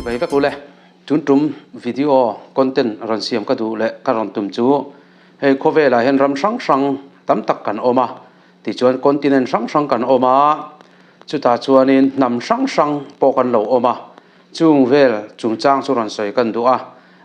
Chibai vek ule. Tun tum video content rawn siam ka duh leh ka rawn tum chu hei khawvelah hian ram hrang hrang tam tak kan awm a, tichuan continent hrang hrang kan awm a, chutah chuanin hnam hrang hrang pawh kan lo awm a, chung vel chungchang chu rawn sawi kan duh a.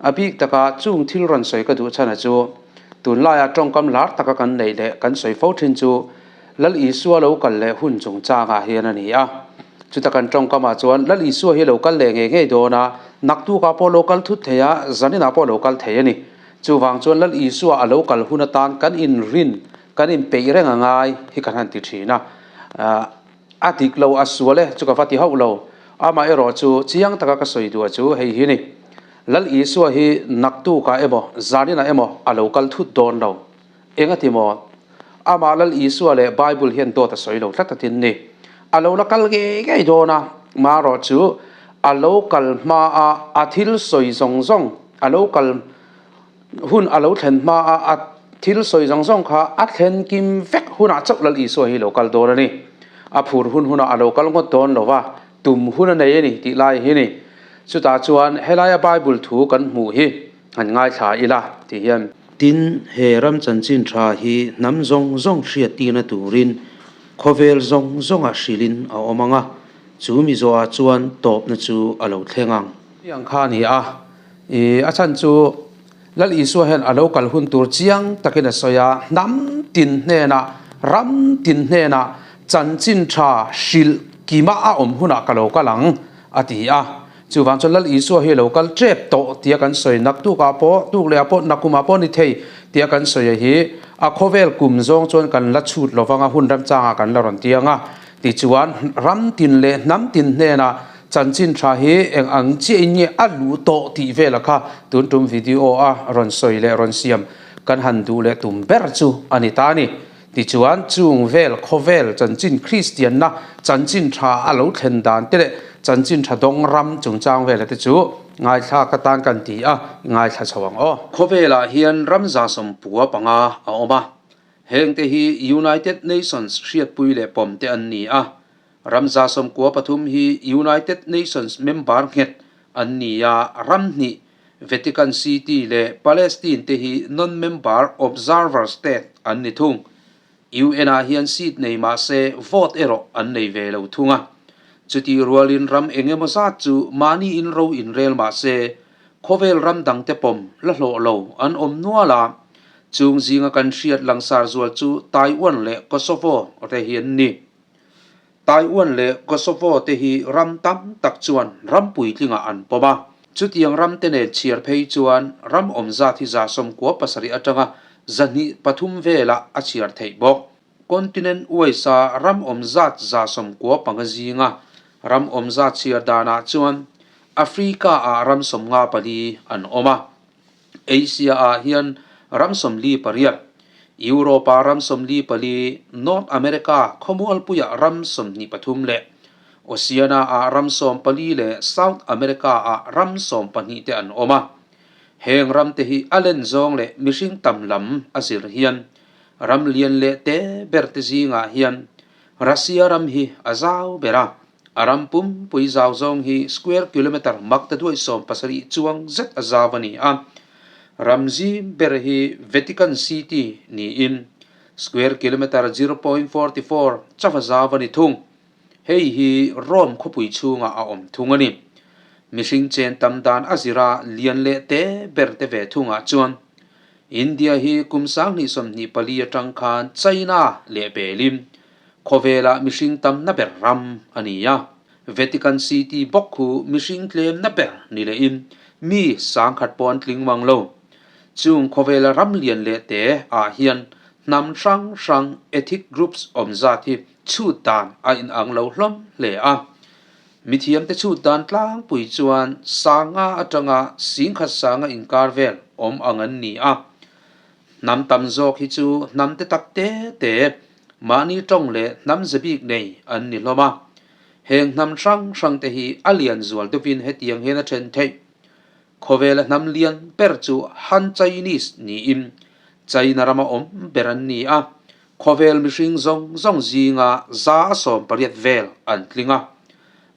A bik taka chung thil rawn sawi ka duh chhan a chu tunlaia tawngkam lar taka kan neih leh kan sawi fo thin chu Lal Isua lo kal leh hun chungchangah hian a ni a. Chuta kan tawngkamah chuan Lal Isua hi lo kal leh ngei ngei dawn a, naktukah pawh lo kal thut thei a, zaninah pawh lo kal thei a ni. Chuvang chuan Lal Isua a lo kal hun atan kan inrin, kan inpeih reng a ngai hi kan han ti thin a. A dik lo, a sual e, chu ka va ti hauh lo. Amaherawh chu chiang taka ka sawi duh a chu hei hi ni. Lal Isua hi naktukah emaw, zaninah emaw a lo kal thut dawn lo. Engati maw? Amah Lal Isua leh Bible hian dawt a sawi lo tlat atin ni. A lo la kal ngei ngei dawn a, marawh chu a lo kal hma a a thil sawi zawng zawng, a lo kal hun a lo thlen hma a a thil sawi zawng zawng kha a thlen kim vek hunah chauh Lal Isua hi lo kal dawn a ni. A phur hun hunah a lo kal ngawt dawn lo va, tum hun a nei a ni tih lai hi ni. Chutah chuan helaia Bible thu kan hmuh hi Han ngaithla ila ti hian. Tin, he ram chanchin tha hi hnam zawng zawng hriattirna turin khawvel zawng zawnga hrilhin a awm ang a, chu mi zawhah chuan tawpna chu a lo thleng ang. Ti ang kha a ni a, i a chhan chu Lal Isua hian a lo kal hun tur chiang takin a sawi a, hnam tin hnenah, ram tin hnenah chanchin tha hrilh kima a awm hunah ka lo kal ang, a ti a. Chuvang chuan Lal Isua hi lo kal tep tawh tia kan sawi nak tukah pawh, tuk lehah pawh, nakumah pawh ni thei tia kan sawi a hi a khawvel kum zawng chuan kan la chhut lovang a, hun remchangah kan la rawn tiang a. Tichuan ram tin leh hnam tin hnenah chanchin tha hi eng ang chiahin nge a luh tawh tih vela kha tun tum video a rawn sawi leh rawn siam kan han duh leh tum ber chu a ni ta a ni. Tichuan, chung vel khawvel chanchin Kristianna chanchin tha a lo thlen dan te leh chanchin tha dawng ram chungchang vela te chu ngaithla ka tan kan ti a, ngaithla chho ang aw. Khawvelah hian ram 195 a awm a, hengte hi United Nations hriatpui leh pawm te an ni a, ram 93 hi United Nations member nghet an ni a, ram hnih Vatican City leh Palestine te hi non-member observer state an ni thung. UN-ah hian seat nei mah se vote erawh an nei ve lo thung a. Chutih rualin ram eng emaw zat chu mahni in ro inrel mah se khawvel ram dangte pawm la hlawh lo an awm nual a. Chung zinga kan hriat langsar zual chu Taiwan leh Kosovo te hi an ni. Taiwan leh Kosovo te hi ram tam tak chuan ram puitlingah an pawm a. Chutiang ram te nen chhiar phei chuan ram awm zat hi 97 atanga 203 velah a chhiar theih bawk. Continent uaisa ram awm zat 95 zinga ram awm zat chhiar danah chuan Africa-ah ram 54 an awm a. Asia-ah hian ram 48, Europe-ah ram 44, North America khawmualpuiah ram 23 leh Oceania-ah ram 14 leh South America-ah ram 12 te an awm a. Heng ramte hi a len zawng leh mihring tam lam a zir hian ram lian leh te berte zingah hian Russia ram hi a zau ber a. A ram pumpui zau zawng hi square kilometre mak ta duai 70 chuang zet a zau a ni a. Ram zim ber hi Vatican City niin square kilometre 0.44 chauh a zau a ni thung. Hei hi Rome khawpui chhungah a awm thung a ni. Mihring chen tam dan a zira lian leh te ber te ve thungah chuan India hi kum 2024 atang khan China leh belin Khawvelah mihring tamna ber ram a ni a, Vatican City bawk khu mihring tlemna ber ni lehin mi 10,000 pawh an tling mang lo. Chung khawvela ram lian leh te ah hian hnam hrang hrang ethnic groups awm zat hi chhut dan a inang lo hlawm hle a. Mithiamte chhut dan tlangpui chuan 5,000 atanga 10,000 sanga inkar vel awm ang an ni a. Hnam tam zawk hi chu hnam te tak te te, mahni tawng leh hnam ze bik nei an ni hlawm a. Heng hnam hrang hrang te hi a lian zual deuhin hetiang hian a then theih. Khawvela hnam lian ber chu Han Chinese niin China rama awm ber an ni a, khawvel mihring zawng zawng zinga 18% vel an tling a.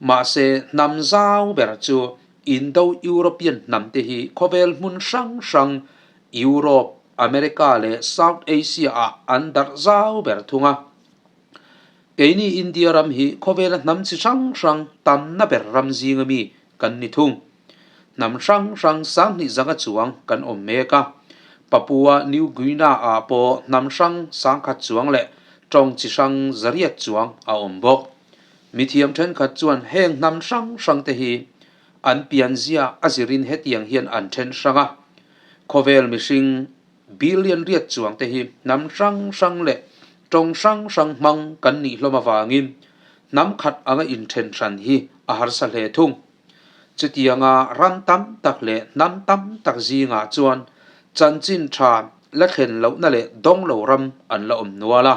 Mahse hnam zau ber chu. Indo-European hnamte hi khawvel hmun hrang hrang, Europe, America leh South Asia-ah an darh zau ber thung a. Keini India ram hi khawvela hnam chi hrang hrang tamna ber ram zinga mi kan ni thung. Hnam hrang hrang 2000 zanga chuang kan awm mek a. Papua New Guinea-ah pawh hnam hrang 1000 chuang leh tawng chi hrang 800 chuang a awm bawk. Mithiam thenkhat chuan heng hnam hrang hrangte hi an pianzia a zirin hetiang hian an then hrang a. Khawvel mihring billion riat chuangte hi hnam hrang hrang leh tawng hrang hrang hmang kan nih hlawm avangin hnam khat anga inthen hran hi a harsa hle thung. Chutianga ram tam tak leh hnam tam tak zingah chuan chanchin tha la thlen lohna leh dawng lo ram an la awm nual a.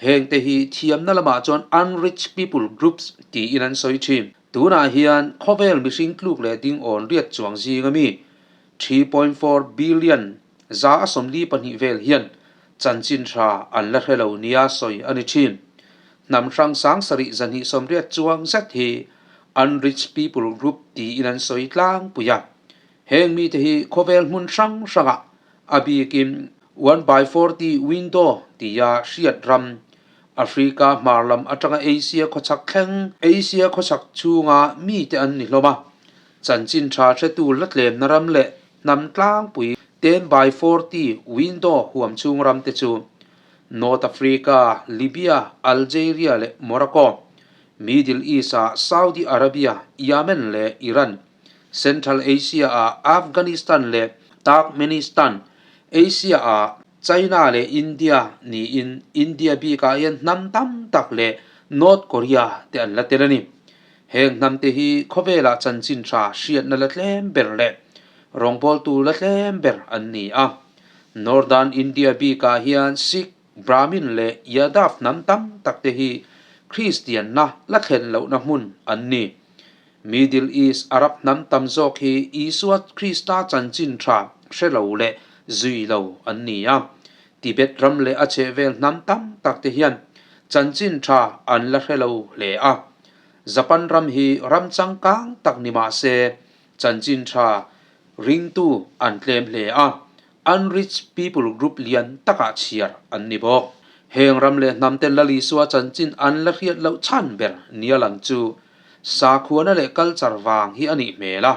Hengte hi thiamna lamah chuan unreached people groups tiin an sawi thin. Tunah hian khawvel mihring tluk leh ding awn riat chuang zinga mi 3.4 billion 142 vel hian chanchin tha an la hre lo nia sawi a ni thin. Hnam hrang 7280 chuang zet hi unreached people group tiin an sawi tlangpui a. Heng mite hi khawvel hmun hrang hrangah a bikin one by 40 window tia hriat ram Africa hmar lam atanga Asia khawchhak thleng Asia khawchhak chhunga mite an ni hlawm a. Chanchin tha hretu la tlemna ram leh hnam tlangpui 10 by 40 window huam chhung ram te chu North Africa, Libya, Algeria leh Morocco, Middle East-ah Saudi Arabia, Yemen leh Iran, Central Asia-ah Afghanistan leh Turkmenistan, Asia-ah China leh India niin India bikah hian hnam tam tak leh North Korea te an la tel a ni. Heng hnamte hi khawvelah chanchin tha hriatna la tlem ber leh rawngbawltu la tlem ber an ni a. Northern India bikah hian Sikh, Brahmin leh Yadav hnam tam tak te hi Kristianna la thlen lohna hmun an ni. Middle East Arab hnam tam zawk hi Isua Krista chanchin tha hre lo leh zui lo an ni a. Tibet ram leh a chhehvel hnam tam tak te hian chanchin tha an la hre lo hle a. Japan ram hi ram changkang tak ni mah se chanchin tha ringtu an tlem hle a. Unreached people group lian takah chhiar an ni bawk. Heng ram leh hnam ten Lal Isua chanchin an la hriat loh chhan ber nia lang chu sakhuana leh culture vang hi a nih hmel a.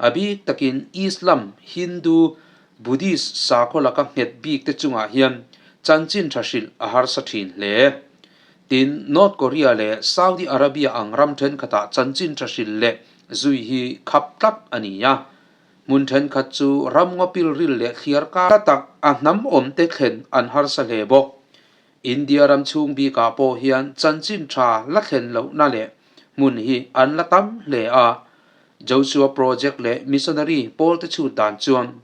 A bik takin Islam, Hindu, Buddhist sakhaw laka nghet bik te chungah hian chanchin tha hrilh a harsa thin hle. Tin, North Korea leh Saudi Arabia ang ram thenkhatah chanchin tha hrilh leh zui hi khap tlat a ni a. Hmun thenkhat chu ram ngaw pilril leh thliar kar tak a hnam awmte thlen an harsa hle bawk. India ram chhung bikah pawh hian chanchin tha la thlen lohna leh hmun hi an la tam hle a. Joshua Project leh Missionary pawlte chhut dan chuan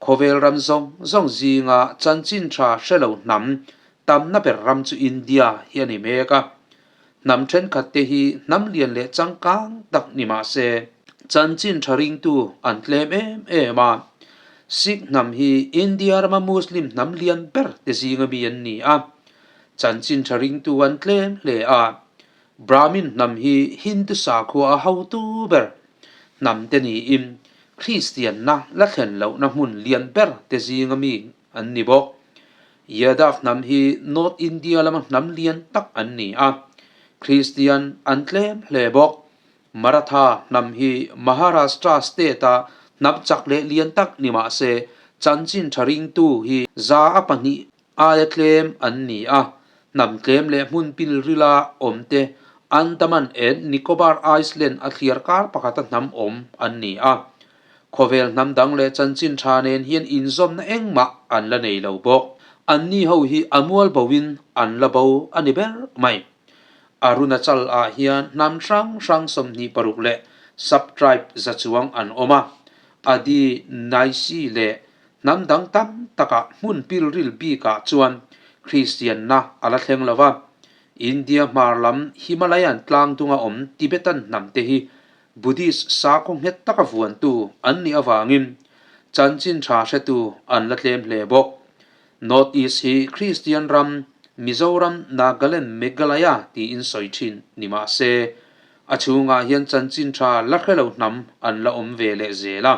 khawvel ram zawng zawng zinga chanchin tha hre lo hnam tamna ber ram chu India hi a ni mek a. Hnam thenkhat te hi hnam lian leh changkang tak ni mah se, chanchin tha ringtu an tlem em em a. Sikh hnam hi India rama Muslim hnam lian ber te zinga mi an ni a, chanchin tha ringtu an tlem hle a. Brahmin hnam hi Hindu sakhua a hotu ber hnam te niin Kristianna la thlen lohna hmun lian ber te zinga mi an ni bawk. Yadav hnam hi North India lama hnam lian tak an ni a, Kristian an tlem hle bawk. Maratha hnam hi Maharashtra state-a hnam chak leh lian tak ni mah se, chanchin tha ringtu hi 2% aia tlem an ni a, hnam tlem leh hmun pilrila awmte Andaman and Nicobar Island a thliar kar pakhata hnam awm an ni a. Khawvel hnam dang leh chanchin tha nen hian inzawmna engmah an la nei lo bawk. Anni ho hi a mual boin an la bo a ni ber mai. Arunachal ah hian hnam hrang hrang 26 leh sub-tribe za chuang an awm a, Adi, Naisi leh hnam dang tam takah hmun pilril bikah chuan Kristianna a la thleng lo va. India hmar lam Himalayan tlang dunga awm Tibetan hnam te hi Buddhist sakhaw nghet taka vuantu an nih avangin chanchin tha hretu an la tlem hle bawk. North East hi Kristian ram, Mizoram, Nagaland, Meghalaya tiin sawi thin ni mah se, A chhungah hian chanchin tha la hre lo hnam an la awm ve leh zel a.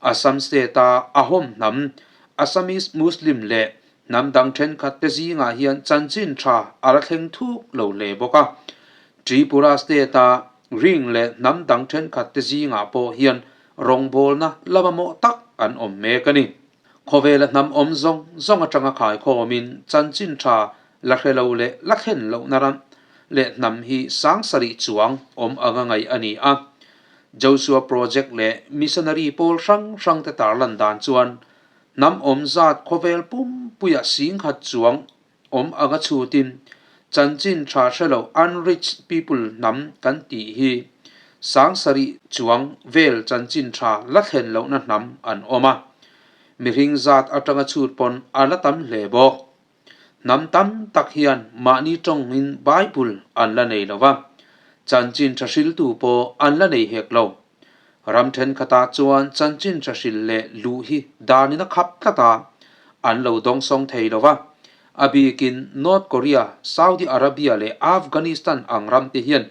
Assam state-a Ahom hnam, Assamese Muslim leh hnam dang thenkhat te zingah hian chanchin tha a la thleng thuk lo hle bawk a. Tripura state-a Ring leh hnam dang thenkhat te zingah pawh hian rawngbawlna la mamawh tak an awm mek a ni. Khawvela hnam awm zawng zawng atanga khaikhawmin chanchin tha la hre lo leh la thlen lohna ram leh hnam hi 7000 chuang awm anga ngaih a ni a. Joshua Project leh Missionary pawl hrang hrangte tarlan dan chuan hnam awm zat khawvel pumpuia 10,000 chuang awm anga chhutin chanchin tha hre lo unreached people hnam kan tih hi 7000 chuang vel chanchin tha la thlen lohna hnam an awm a. Mihring zat atanga chhut pawn a la tam hle bawk. Hnam tam tak hian mahni tawngin Bible an la nei lo va, chanchin tha hriltu pawh an la nei hek lo. Ram thenkhatah chuan chanchin tha hril leh luh hi danin a khap tlat a, an lo dawngsawng thei lo va. A bikin North Korea, Saudi Arabia leh Afghanistan ang ramte hian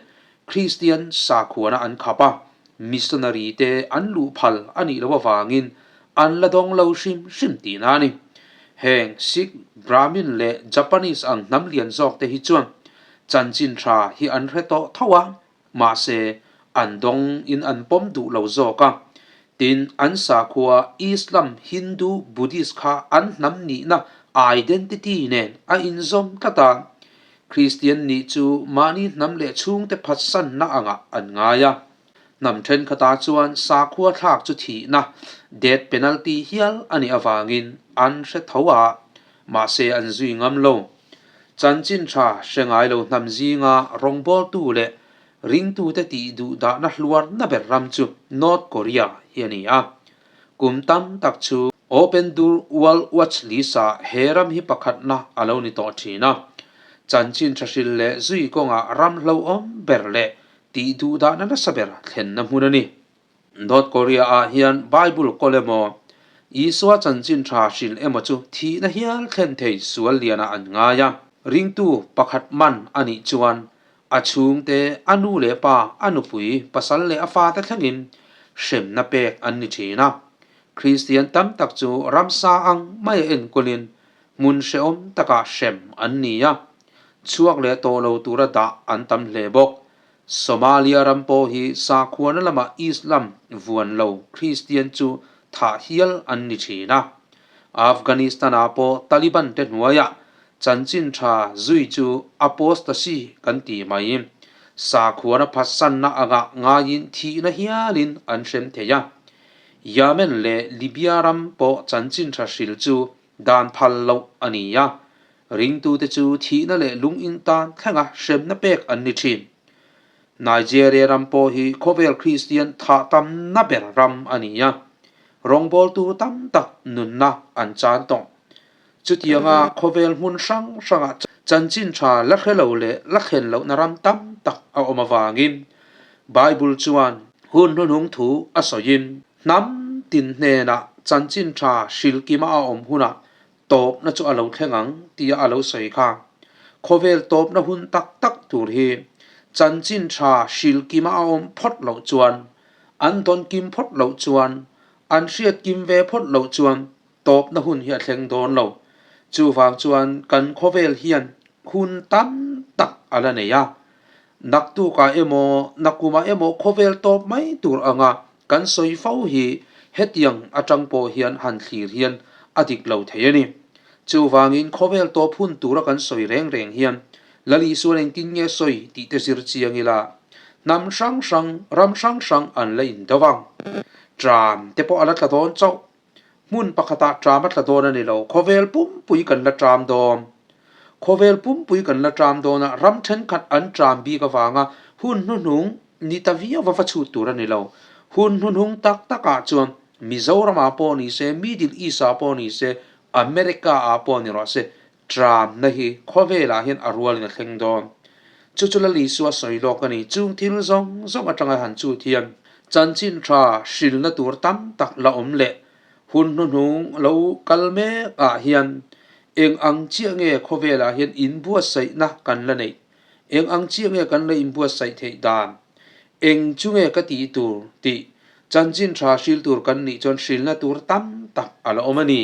Kristian sakhuana an khap a, missionary te an luh phal a nih loh avangin an la dawng lo hrim hrim tihna a ni. Heng Sikh, Brahmin leh Japanese ang hnam lian zawk te hi chuan chanchin tha hi an hre tawh tho a, Mahse, an dawng in an pawm duh lo zawk a. Tin, an sakhua Islam, Hindu, Buddhist kha an hnam nihna identity nen a inzawm tlat a. Kristian nih chu mahni hnam leh chhungte phatsanna angah an ngai a. Hnam thenkhatah chuan sakhua thlak chu thihna, death penalty, hial a nih avangin an hre tho a, mahse an zui ngam lo. Chanchin tha hre ngai lo hnam zinga rawngbawltu leh ringtute tih duh dahna hluarna ber ram chu North Korea hi a ni a. Kum tam tak chu Open Door World Watch list-ah he ram hi pakhatna a lo ni tawh thin a. Chanchin tha hril leh zui kawngah ram hlauhawm ber leh tih duh dahna nasa ber thlenna hmun a ni. North Korea ah hian Bible kawl emaw, Isua chanchin tha hrilh emaw chu thihna hial thlen thei sual lianah an ngai a. Ringtu pakhat man a nih chuan a chhungte, a nu leh pa, a nupui, pasal leh a fate thlengin hremna pek an ni thin a. Kristian tam tak chu ramsa ang maia enkawlin hmun hrehawm takah hrem an ni a, chhuak leh tawh lo tura dah an tam hle bawk. Somalia ram pawh hi sakhuana lamah Islam vuan lo Kristian chu thah hial an ni thin a. Afghanistan-ah pawh Taliban te hnuaiah chanchin tha zui chu apostasy kan ti mai. Sakhuana phatsanna angah ngaiin thihna hialin an hrem thei a. Yemen leh Libya ram pawh chanchin tha hril chu dan phal loh a ni a, ringtute chu thihna leh lung in tan thlenga hremna pek an ni thin. Nigeria ram pawh hi khawvel Kristian thah tamna ber ram a ni a, rawngbawltu tam tak nunna an chan tawh. Chutianga khawvel hmun hrang hrangah chanchin tha la hre lo leh la thlen lohna ram tam tak a awm avangin Bible chuan hun hnuhnung thu a sawiin, Hnam tin hnenah chanchin tha hrilkima a awm hunah tawpna chu a lo thleng ang tia a lo sawi kha. Khawvel tawpna hun tak tak tur hi chanchin tha hrilkima a awm phawt loh chuan, an dawn kim phawt loh chuan, an hriat kim ve phawt loh chuan tawpna hun hi a thleng dawn lo. Chuvang chuan kan khawvel hian hun tam tak a la nei a. Naktukah emaw, nakumah emaw khawvel tawp mai tur anga kan sawi fo hi hetiang atang pawh hian han thlir hian a dik lo thei a ni. Chuvangin khawvel tawp hun tura kan sawi reng reng hian Lal Isuan engtin nge sawi tih te zir chiang ila, hnam hrang hrang, ram hrang hrang an la indo ang. Tram te pawh a la tla dawn chauh. Hmun pakhatah tram a tla dawn a ni lo, khawvel pumpui kan la tram dawn. Khawvel pumpui kan la tram dawn a, ram thenkhat an tram bik avanga hun hnuhnung ni ta viau va va chhut tur a ni lo. Hun hnuhnung tak takah chuan Mizoramah pawh ni se, Middle East-ah pawh ni se, America-ah pawh ni rawh se, tramna hi khawvelah hian a rualin a thleng dawn. Chu chu Lal Isua sawi lawk a ni. Chung thil zawng zawng atanga han chhut hian chanchin tha hrilna tur tam tak la awm leh hun hnuhnung lo kal mek ah hian eng ang chiah nge khawvelah hian inbuatsaihna kan la neih? Eng ang chiah nge kan la inbuatsaih theih dan? Eng chu nge ka tih tur tih chanchin tha hril tur kan nih chuan hrilna tur tam tak a la awm a ni.